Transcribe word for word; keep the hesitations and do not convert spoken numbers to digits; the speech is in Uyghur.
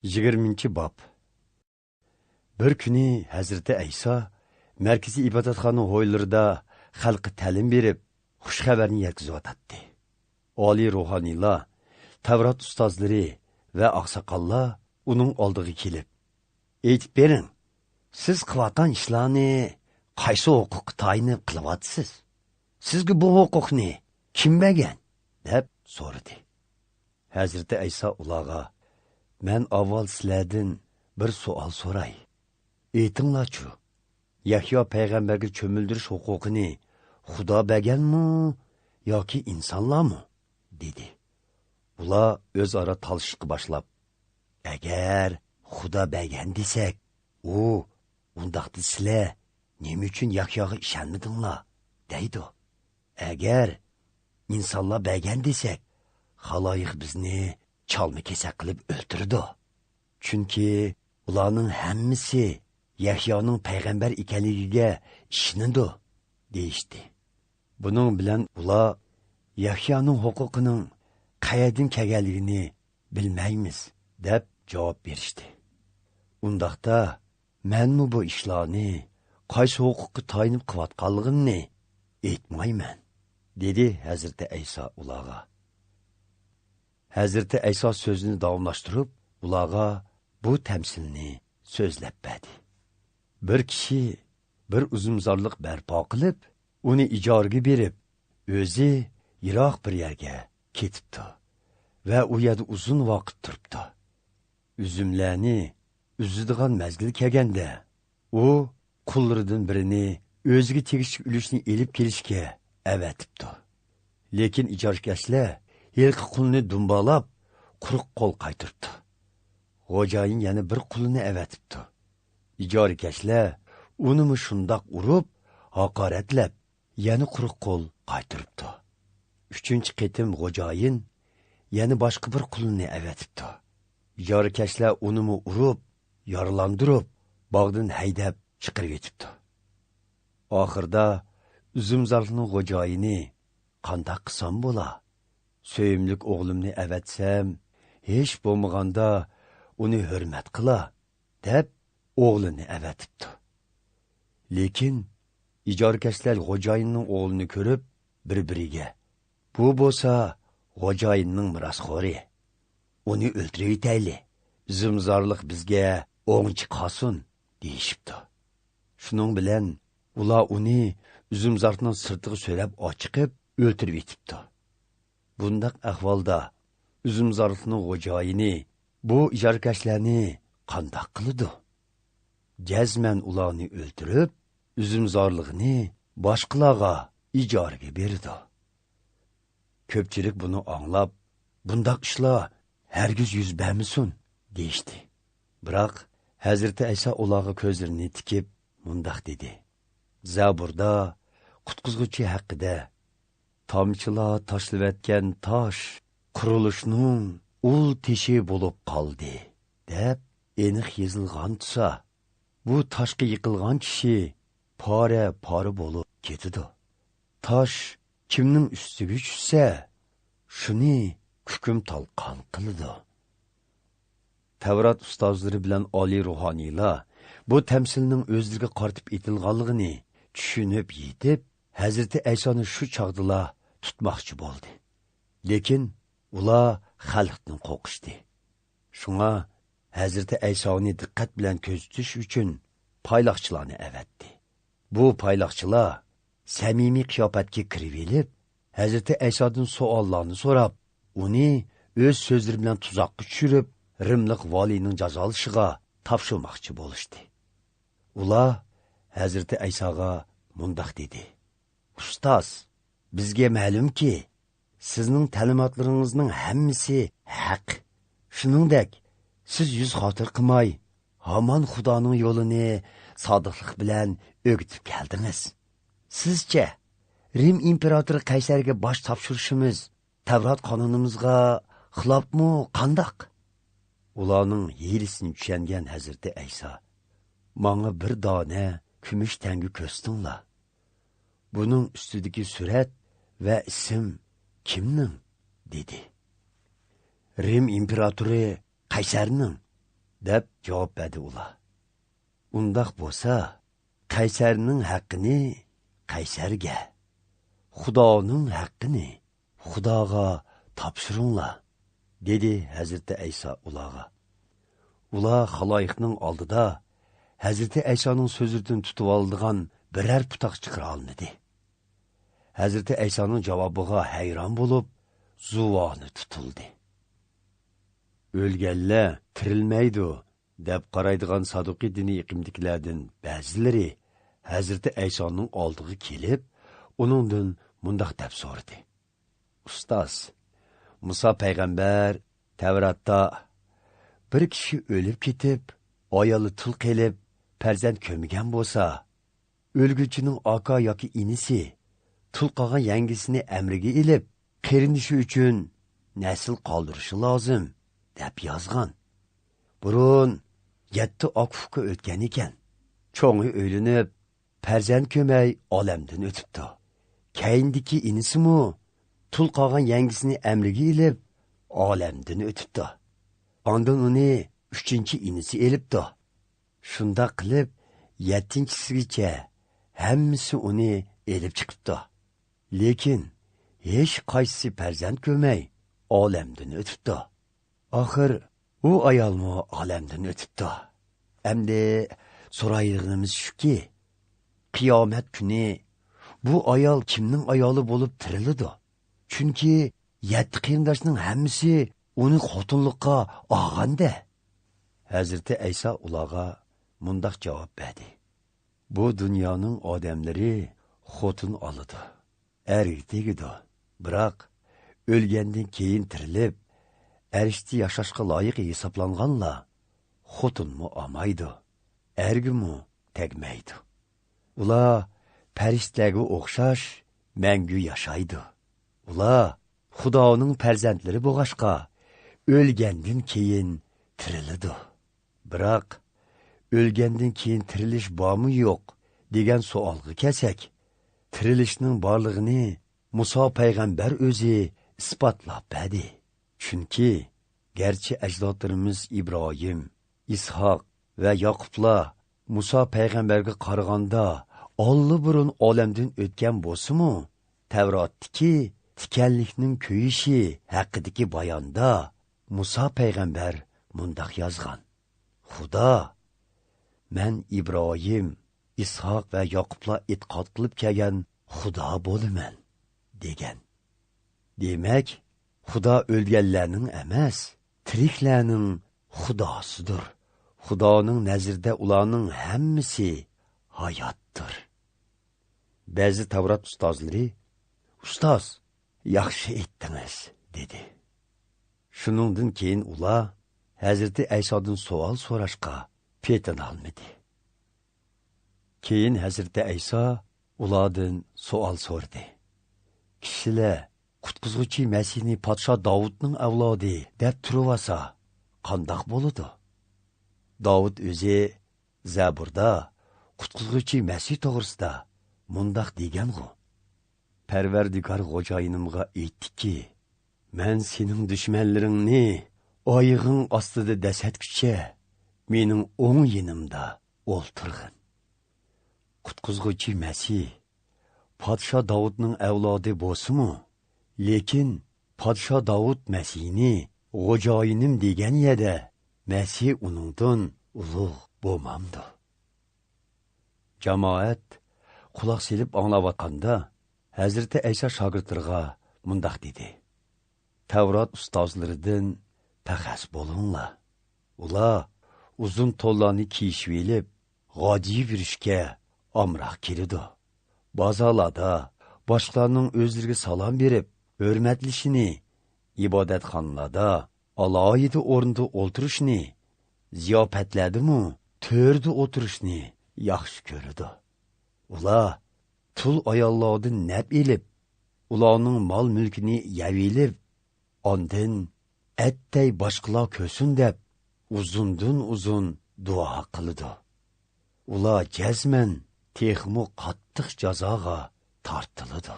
يىگىرمىنچى باب. بىر كۈنى ھەزرىتى ئەيسا مەركىزىي ئىبادەتخانا ھويلىرىدا خەلققە تەلىم بېرىپ، خۇش خەۋەرنى يەتكۈزۈۋاتاتتى. ئالىي روھانىيلار، تەۋرات ئۇستازلىرى ۋە ئاقساقاللار ئۇنىڭ ئالدىغا كېلىپ، ئېيتىپ بېرىڭ، سىز قىلىۋاتقان ئىشلارنى قايسى ھوقۇققا تايىنىپ قىلىۋاتىسىز؟ سىزگە بۇ ھوقۇقنى كىم بەرگەن؟ دەپ سورىدى. ھەزرىتى ئەيسا ئۇلارغا، مەن ئاۋۋال سىلەردىن بىر سوئال سوراي. ئېيتىڭلارچۇ، يەھيا پەيغەمبەرگە چۆمۈلدۈرۈش ھوقۇقىنى خۇدا بەرگەنمۇ ياكى ئىنسانلارمۇ؟ دېدى. ئۇلار ئۆزئارا تالىشىشقا باشلاپ، ئەگەر خۇدا بەرگەن دېسەك، ئۇ، ئۇنداقتا سىلەر نېمە ئۈچۈن يەھياغا ئىشەنمىدىڭلار؟ دەيدۇ. ئەگەر ئىنسانلار بەرگەن دېسەك، خالايىق بىزنى چالما-كېسەك قىلىپ ئۆلتۈرىدۇ. چۈنكى ئۇلارنىڭ ھەممىسى يەھيانىڭ پەيغەمبەر ئىكەنلىكىگە ئىشىنىدۇ، دېيىشتى. بۇنىڭ بىلەن ئۇلار، يەھيانىڭ ھوقۇقىنىڭ قەيەردىن كەلگەنلىكىنى بىلمەيمىز، دەپ جاۋاب بېرىشتى. ئۇنداقتا، مەنمۇ بۇ ئىشلارنى قايسى ھوقۇققا تايىنىپ قىلىۋاتقانلىقىمنى ئېيتمايمەن، دېدى ھەزرىتى ئەيسا ئۇلارغا. ھەزرىتى ئەيسا سۆزىنى داۋاملاشتۇرۇپ، ئۇلارغا بۇ تەمسىلنى سۆزلەپ بەردى. بىر كىشى بىر ئۈزۈمزارلىق بەرپا قىلىپ، ئۇنى ئىجارىگە بېرىپ، ئۆزى يىراق بىر يەرگە كېتىپتۇ ۋە ئۇ يەردە ئۇزۇن ۋاقىت تۇرۇپتۇ. ئۈزۈملەرنى ئۈزىدىغان مەزگىل كەلگەندە، ئۇ قۇللىرىدىن بىرىنى ئۆزىگە تېگىشلىك ئۈلۈشنى ئېلىپ كېلىشكە ئەۋەتىپتۇ. لېكىن ئىجارىكەشلەر ھېلىقى قۇلنى دۇمبالاپ، قۇرۇق قول قايتۇرۇپتۇ. خوجايىن يەنە بىر قۇلنى ئەۋەتىپتۇ. ئىجارىكەشلەر ئۇنىمۇ شۇنداق ئۇرۇپ، ھاقارەتلەپ، يەنە قۇرۇق قول قايتۇرۇپتۇ. ئۈچىنچى قېتىم خوجايىن يەنە باشقا بىر قۇلنى ئەۋەتىپتۇ. ئىجارىكەشلەر ئۇنىمۇ ئۇرۇپ، يارىلاندۇرۇپ، باغدىن ھەيدەپ چىقىرىۋېتىپتۇ. ئاخىرىدا ئۈزۈمزارلىقنىڭ خوجايىنى، قانداق قىلسام بولا؟ سۆيۈملۈك ئوغلۇمنى ئەۋەتسەم، ھېچ بولمىغاندا ئۇنى ھۆرمەت قىلا، دەپ ئوغلىنى ئەۋەتىپتۇ. لېكىن ئىجارىكەشلەر خوجايىننىڭ ئوغلىنى كۆرۈپ، بىر-بىرىگە، بۇ بولسا خوجايىننىڭ مىراسخورى. ئۇنى ئۆلتۈرۈۋېتەيلى، ئۈزۈمزارلىق بىزگە ئوڭچە قالسۇن، دېيىشىپتۇ. شۇنىڭ بىلەن ئۇلار ئۇنى ئۈزۈمزارلىقنىڭ سىرتىغا سۆرەپ ئاچىقىپ ئۆلتۈرۈۋېتىپتۇ. بۇنداق ئەھۋالدا ئۈزۈمزارلىقنىڭ خوجايىنى بۇ ئىجارىكەشلەرنى قانداق قىلىدۇ؟ جەزمەن ئۇلارنى ئۆلتۈرۈپ، ئۈزۈمزارلىقنى باشقىلارغا ئىجارىگە بېرىدۇ. كۆپچىلىك بۇنى ئاڭلاپ، بۇنداق ئىشلار ھەرگىز يۈز بەرمىسۇن، دېيىشتى. بىراق، ھەزرىتى ئەيسا ئۇلارغا كۆزلىرىنى تىكىپ، مۇنداق دېدى: زەبۇردا قۇتقۇزغۇچى ھەققىدە، تامچىلار تاشلىۋەتكەن تاش قۇرۇلۇشنىڭ ئۇل تېشى بولۇپ قالدى، دەپ ئېنىق يېزىلغان تۇرسا، بۇ تاشقا يىقىلغان كىشى پارە-پارە بولۇپ كېتىدۇ. تاش كىمنىڭ ئۈستىگە چۈشسە، شۇنى كۈكۈم تالقان قىلىدۇ. تەۋرات ئۇستازلىرى بىلەن ئالىي روھانىيلار بۇ تەمسىلنىڭ ئۆزلىرىگە قارىتىپ ئېيتىلغانلىقىنى چۈشىنىپ يېتىپ، ھەزرىتى ئەيسانى شۇ چاغدىلا تۇتماقچى بولدى. لېكىن ئۇلار خەلقتىن قورقۇشتى. شۇڭا ھەزرىتى ئەيسانى دىققەت بىلەن كۆزىتىش ئۈچۈن پايلاقچىلارنى ئەۋەتتى. بۇ پايلاقچىلار سەمىمىي قىياپەتكە كىرىۋېلىپ، ھەزرىتى ئەيسادىن سوئاللارنى سوراپ، ئۇنى ئۆز سۆزلىرى بىلەن تۇزاققا چۈشۈرۈپ، رىملىق ۋالىينىڭ جازالىشىغا تاپشۇرماقچى بولۇشتى. ئۇلار ھەزرىتى ئەيساغا مۇنداق دېدى: ئۇستاز، بىزگە مەلۇمكى، سىزنىڭ تەلىماتلىرىڭىزنىڭ ھەممىسى ھەق. شۇنىڭدەك، سىز يۈز خاتىرە قىلماي، ھامان خۇدانىڭ يولىنى سادىقلىق بىلەن ئۆگىتىپ كەلدىڭىز. سىزچە، رىم ئىمپېراتورى قەيسەرگە باش تاپشۇرۇشىمىز تەۋرات قانۇنىمىزغا خىلاپمۇ قانداق؟ ئۇلارنىڭ ھىيلىسىنى چۈشەنگەن ھەزرىتى ئەيسا، ماڭا بىر دانە كۈمۈش تەڭگە كۆرسىتىڭلار. بۇنىڭ ئۈستىدىكى سۈرەت ۋە ئىسىم كىمنىڭ؟ دېدى. رىم ئىمپېراتورى قەيسەرنىڭ. دەپ جاۋاب بەردى ئۇلار. ئۇنداق بولسا، قەيسەرنىڭ ھەققىنى قەيسەرگە، خۇدانىڭ ھەققىنى خۇداغا تاپشۇرۇڭلار، دېدى ھەزرىتى ئەيسا ئۇلارغا. ئۇلار خالايىقنىڭ ئالدىدا ھەزرىتى ئەيسانىڭ سۆزلىرىدىن تۇتۇۋالىدىغان بىرەر پۇتاق چىقىرالمىدى. ھەزرىتى ئەيسانىڭ جاۋابىغا ھەيران بولۇپ، زۇۋانى تۇتۇلدى. «ئۆلگەنلەر تىرىلمەيدۇ» دەپ قارايدىغان سادۇقىي دىنىي ئېقىمدىكىلەردىن بەزىلىرى ھەزرىتى ئەيسانىڭ ئالدىغا كېلىپ، ئۇنىڭدىن مۇنداق دەپ سورىدى: «ئۇستاز، مۇسا پەيغەمبەر تەۋراتتا، بىر كىشى ئۆلۈپ كېتىپ، ئايالى تۇل قېلىپ، پەرزەنت كۆرمىگەن بولسا، ئۆلگۈچىنىڭ ئاكا ياكى ئىنىسى تۇل قالغان يەڭگىسىنى ئەمرىگە ئېلىپ، قېرىندىشى ئۈچۈن نەسىل قالدۇرۇشى لازىم» دەپ يازغان. بۇرۇن يەتتە ئاكا-ئۇكا ئۆتكەن ئىكەن. چوڭى ئۆيلىنىپ، پەرزەنت كۆرمەي ئالەمدىن ئۆتۈپتۇ. كەينىدىكى ئىنىسىمۇ تۇل قالغان يەڭگىسىنى ئەمرىگە ئېلىپ، ئالەمدىن ئۆتۈپتۇ. ئاندىن ئۇنى ئۈچىنچى ئىنىسى ئېلىپتۇ. شۇنداق قىلىپ، يەتتىنچىسىگىچە ھەممىسى ئۇنى ئېلىپ چىقىپتۇ. لېكىن ھېچ قايسىسى پەرزەنت كۆرمەي ئالەمدىن ئۆتۈپتۇ. ئاخىر ئۇ ئايالمۇ ئالەمدىن ئۆتۈپتۇ. ئەمدى سورايدىغىنىمىز شۇكى، قىيامەت كۈنى بۇ ئايال كىمنىڭ ئايالى بولۇپ تىرىلىدۇ؟ چۈنكى يەتتە قېرىنداشنىڭ ھەممىسى ئۇنى خوتۇنلۇققا ئالغاندا. ھەزرىتى ئەيسا ئۇلارغا مۇنداق جاۋاب بەردى: «بۇ دۇنيانىڭ ئادەملىرى خوتۇن ئالىدۇ، ئەرگە تېگىدۇ. بىراق، ئۆلگەندىن كېيىن تىرىلىپ، ئەرشتە ياشاشقا لايىق ھېسابلانغانلار خوتۇنمۇ ئالمايدۇ، ئەرگىمۇ تەگمەيدۇ. ئۇلار پەرىشتىلەرگە ئوخشاش مەڭگۈ ياشايدۇ. ئۇلار خۇدانىڭ پەرزەنتلىرى بولغاچقا، ئۆلگەندىن كېيىن تىرىلىدۇ. بىراق، ئۆلگەندىن كېيىن تىرىلىش بارمۇ يوق دېگەن سوئالغا كەلسەك، تىرىلىشنىڭ بارلىقىنى مۇسا پەيغەمبەر ئۆزى ئىسپاتلاپ بەردى. چۈنكى، گەرچە ئەجدادلىرىمىز ئىبراھىم، ئىسھاق ۋە ياقۇپلار مۇسا پەيغەمبەرگە قارىغاندا ئاللىبۇرۇن ئالەمدىن ئۆتكەن بولسىمۇ، تەۋراتتىكى تىكەنلىكنىڭ كۆيۈشى ھەققىدىكى باياندا مۇسا پەيغەمبەر مۇنداق يازغان: «خۇدا، مەن ئىبراھىم، ئىسھاق ۋە ياقۇپلار ئېتىقاد قىلىپ كەلگەن خۇدا بولىمەن» دېگەن. دېمەك، خۇدا ئۆلگەنلەرنىڭ ئەمەس، تىرىكلەرنىڭ خۇداسىدۇر. خۇدانىڭ نەزىرىدە ئۇلارنىڭ ھەممىسى ھاياتتۇر. بەزى تەۋرات ئۇستازلىرى: «ئۇستاز، ياخشى ئېيتتىڭىز» دېدى. شۇنىڭدىن كېيىن ئۇلار ھەزرىتى ئەيسادىن سوئال سوراشقا پېتىنالمىدى. كېيىن ھەزرىتى ئەيسا ئۇلاردىن سوئال سورىدى: «كىشىلەر قۇتقۇزغۇچى مەسىھنى پادىشاھ داۋۇتنىڭ ئەۋلادى دەپ تۇرۇۋالسا، قانداق بولىدۇ؟» داۋۇت ئۆزى زەبۇردا قۇتقۇزغۇچى مەسىھ توغرىسىدا مۇنداق دېگەنغۇ: «پەرۋەردىگار خوجايىنىمغا ئېيتتىكى، مەن سېنىڭ دۈشمەنلىرىڭنى ئايىغىڭ ئاستىدا دەسسەتكۈچە مېنىڭ ئوڭ يېنىمدا ئولتۇرغىن.» قۇتقۇزغۇچى مەسىھ پادىشاھ داۋۇتنىڭ ئەۋلادى بولسىمۇ، لېكىن پادىشاھ داۋۇت مەسىھنى خوجايىنىم دېگەن يەردە مەسىھ ئۇنىڭدىن ئۇلۇغ بولمامدۇ؟ جامائەت قۇلاق سېلىپ ئاڭلاۋاتقاندا، ھەزرىتى ئەيسا شاگىرتلىرىغا مۇنداق دېدى: «تەۋرات ئۇستازلىرىدىن پەخەس بولۇڭلار. ئۇلار ئۇزۇن تونلارنى كىيىشىۋېلىپ، غاجىيىپ يۈرۈشكە ئامراق كېلىدۇ. بازارلاردا باشقىلارنىڭ ئۆزلىرىگە سالام بېرىپ ھۆرمەتلىشىنى، ئىبادەتخانىلاردا ئالاھىدە ئورۇندا ئولتۇرۇشنى، زىياپەتلەردىمۇ تۆردە ئولتۇرۇشنى ياخشى كۆرىدۇ. ئۇلار تۇل ئاياللاردىن نەپ ئېلىپ، ئۇلارنىڭ مال-مۈلكىنى يەۋېلىپ، ئاندىن ئەتتەي باشقىلار كۆرسۇن دەپ، ئۇزۇندىن ئۇزۇن دۇئا قىلىدۇ. ئۇلار جەزمەن تېخىمۇ قاتتىق جازاغا تارتىلىدۇ.»